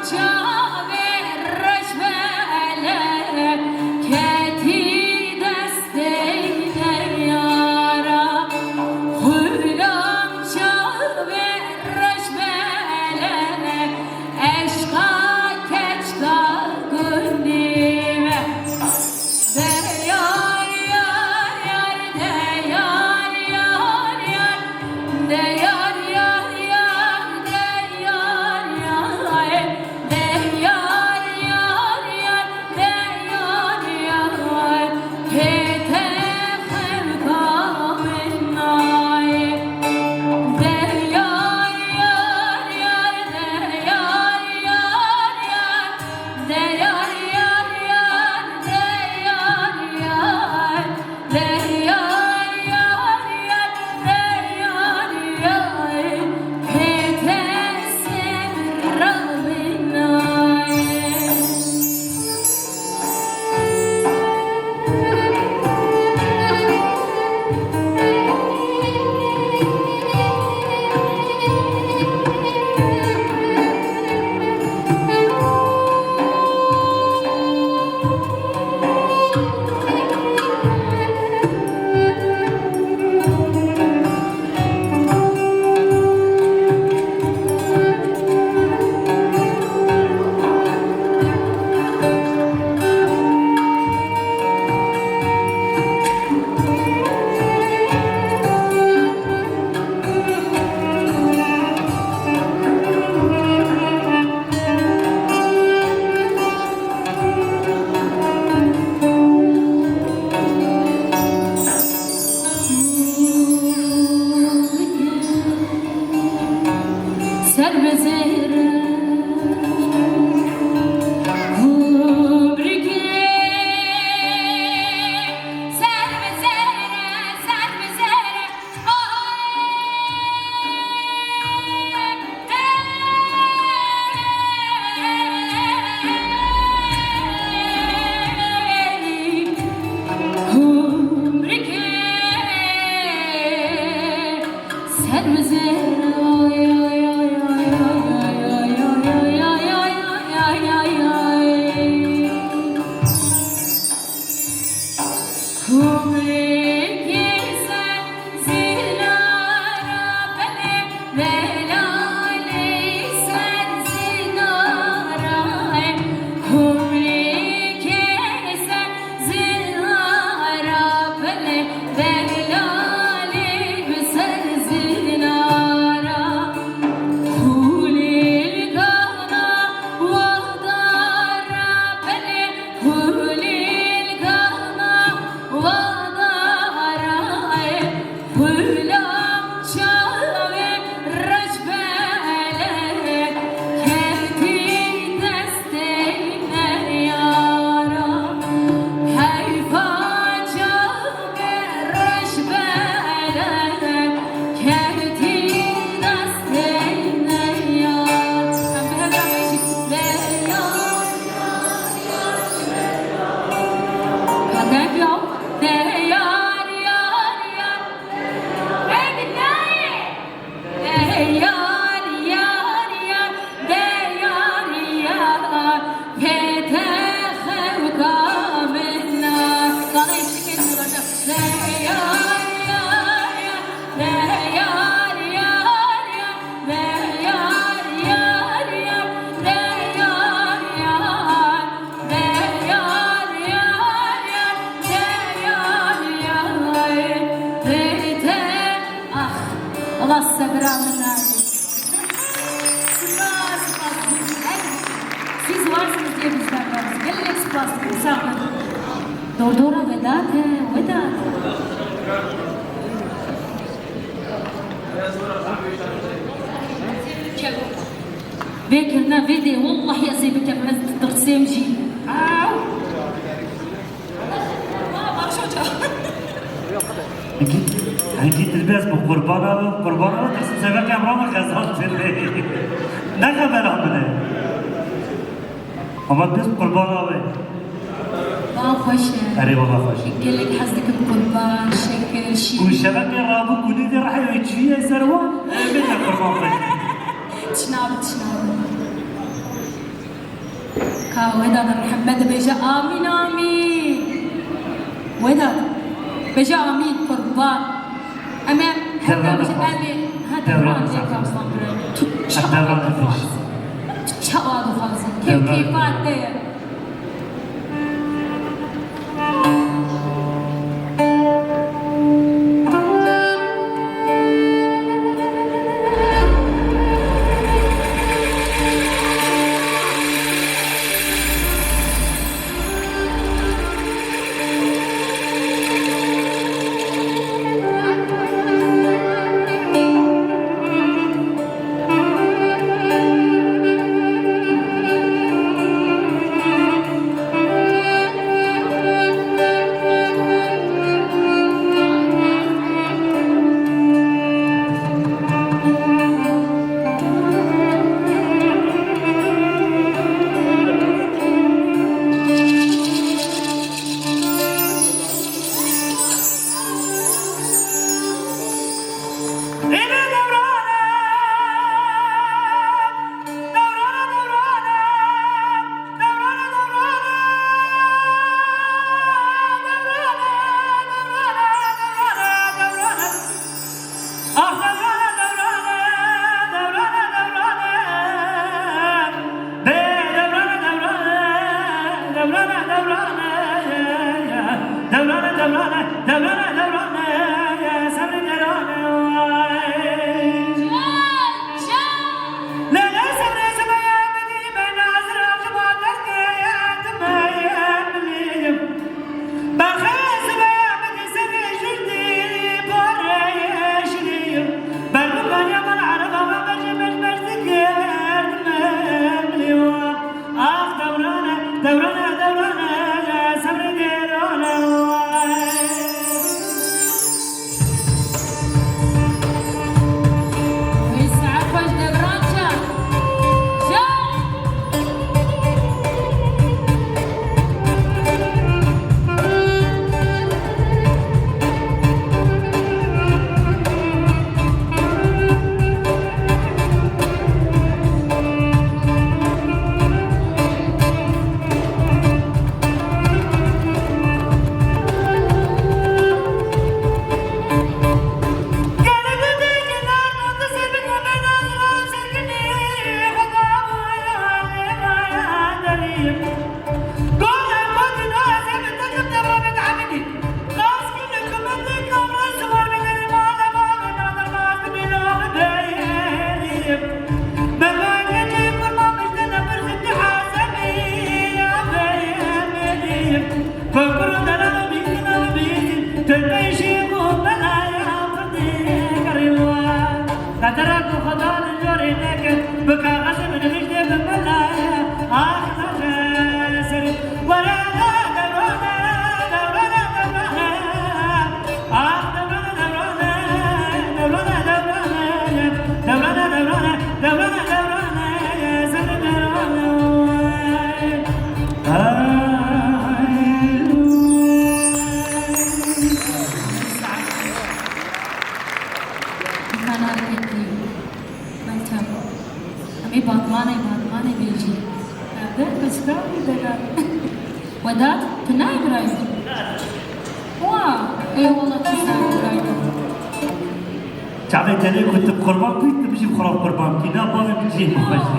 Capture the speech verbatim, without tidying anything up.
Çavê reşbele ketî destê neyara. Xulam çavê reşbele eşqa keçka gundî ve. De yar, yar, yar, de yar, yar, yar, de yar, yar, yar, de yar, yar, de yar, yar, yar, de yar, yar, hê te xewka min nayê. De yar, yar, yar, de yar, yar, yar, de yar, yar, yar, de yar, yar, de yar, yar, yar, de yar, yar, hê te ser rabînayê. Ser bi zêr e, kumrikê. Ser bi zêr e, ser bi zêr e, Xulam çavê reşbele ketî destê neyara. Heyfa çavê reşbele ketî destê neyara. Em bi hev re bêjin. Deyar. Ka deng ya. Deyar, yar, yar. Ey, dinayê. Deyar, yar, yar. Deyar, yar. Pê te xewka min a. Gana eşlik edin. Deyar, yar, yar. Deyar, yar, yar. Deyar, yar, yar. Deyar, yar. Deyar, yar, yar, deyar, yar, bete. Ah, Allah sebra min nayê. Spas, spas. Her siz varsınız diye biz de varız. Gelin spas, sağ olun. Dordora Vedat, Vedat. Vê kirina vê dê, wellahî ez ê bikim, ez ditirsêm jî. Aw! Hingî, hingî dilbez bi qurbana be, qurbana be, dixim sebeqê emra me xezan tirê. Ne xebera min e. Ama biz qurbana be. Wa xweş e. Erê, wela xweş e. Gelek hez dikim qurban, şekir, şîr. Ku şeveqê rabû ku nêdî rihê wê çûye ser wan, e, min ne qurban be. Tişnabi, tişnabi. Weda de Mihemed bêje amîn, amîn. Weda bêje amîn, qurban. Em ê heta Devran bêje, dixwazim. Em ê, ha, Devran Devran dixwazim. Dixwazim. Tu çawa Devran dixwazim. Dixwazim. Tu çawa dixwazim. Kêf Devran kêfa dixwazim. Te ye. Em ê batmanê, batmanê bêjî. Erdem, piçka wî delal. Wedat, tu nayê birayê min? Wa, ey wala tu zaf birayê min. Çavê tenê ku tu qurban bûyî, tu bijî xwe qurban bikî. Na bavê min jî bixweşî.